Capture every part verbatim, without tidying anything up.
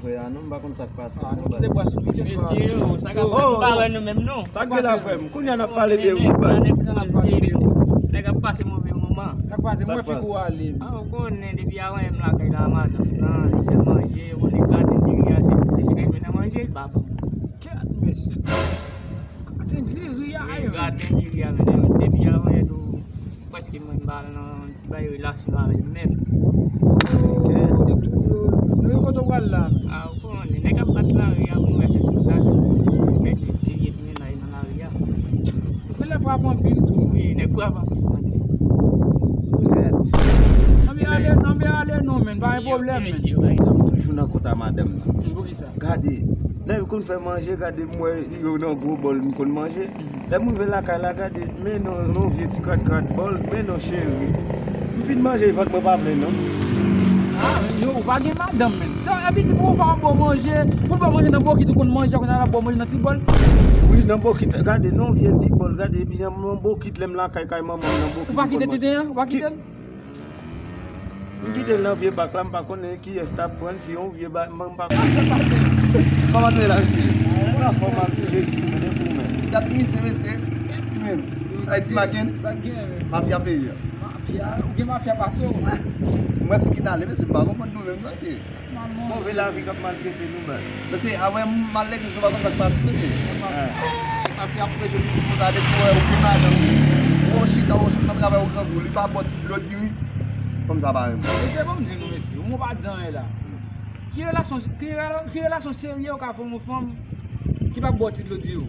Frè a non, m pa konn sa k pase non, baz. Mesye, yo, sa k ap pase, m pa wè nou menm non. Sa k gen la, frè m? Kounye a n ap pale de ou, baz. Nèg ap pase move moman. Sa k pase? Mwen figi w ale. A, ou konnen, depi avan m lakay la, madanm nan, li fè manje, ou konnen, gade diri a, se plis ke nan manje, l pa bon. Kèt, mesye. Gade diri a, yo. Gade diri a, men depi avan yè tou, prèske mwen m pa nan bay relasyon avè l menm. Nou yo kote w pral la? A, ou konnen, nèg ap bat lari a, pou mwen fè tout la, nèg li veye pou mennaj nan lari a. Ou fè lè frap anpil tou. Wi, nèg frap anpil. Anbe ale, anbe ale non, men, pa gen pwoblèm, men. Sa m toujou nan kont a madanm nan. Poukisa? Gade, lè yo konn fè manje, gade m wè yo nan gwo bòl, m konn manje. Lè m rive lakay la, gade, men non, non vye ti krat krat bòl, men non cheri. M fin manje, vant mwen pa plen non. A, yo, ou pa gen madanm menm. Sa, epi pou ou pa bon manje, pou ou pa manje nan bokit, ou konn manje, ou konn al ap bon manje nan ti bòl. Wi, nan bokit, gade, non vye ti bòl, gade, epi nan bokit, lè m lakay, kay manman m, nan bokit. Ou pa kite tete an? Ou pa kite l? M kite l nan vye bak la, m pa konnen kiyès t ap pran l, si yon vye bak, m pa konnen. Kòman nou ye la, mesye? Anfòm ak Jezi, men e pou men. Dat misye, mesye. Men. Sa e ti maken? Sa gen, men. Mafya peyi a. Mafya? Ou gen mafya pase w? Mwen figi n ale, mesye, m pa konprann nou menm, mesye. Move lavi k ap maltrete nou, baz. Mesye, avè m al legliz, nou pa konn sa k pase, mesye. Pastè ap preche, li di konsa, depi w wè ou gen madanm, ou chita, ou sot nan travay, ou grangou, li pa ba w ti dlo diri. Fanm sa pa renmen. Mesye, bon, m di nou, mesye, ou pa di anyen la. Ki relasyon, ki rela-, ki relasyon serye ou ka fòme yon fanm ki pa ba w ti dlo diri?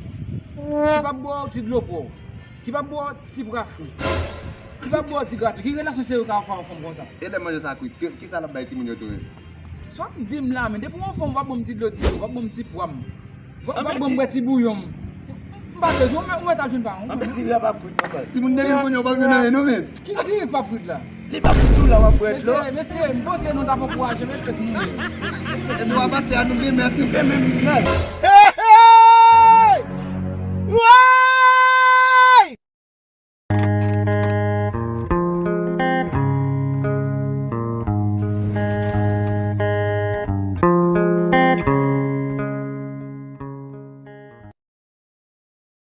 Ki pa ba w ti dlo po? Ki pa ba w ti pra fri? Ki pa ba w ti gato? Ki relasyon serye ou ka fè yon fanm konsa? E lè manje sa kwit, ki, kisa l ap bay timoun yo tou menm? Sa w ap di m la, men depi yon fanm w ap ban m ti dlo di, w ap ban m ti pwa m, w ap, w ap ban m bwè ti bouyon m. M pa bezwen, ou mèt al jwenn paran w. Anben diri a p ap kwit non, baz. Timoun depi kounye a w pa vin nan non, men. Ki diri k p ap kwit la? Li p ap kwit sou la, w ap bwè dlo. Mesye, mesye, m panse nou t ap ankouraje m, men fèk nou ye. Epi w a pastè a nou byen, mèsi. Byen, men, mèsi.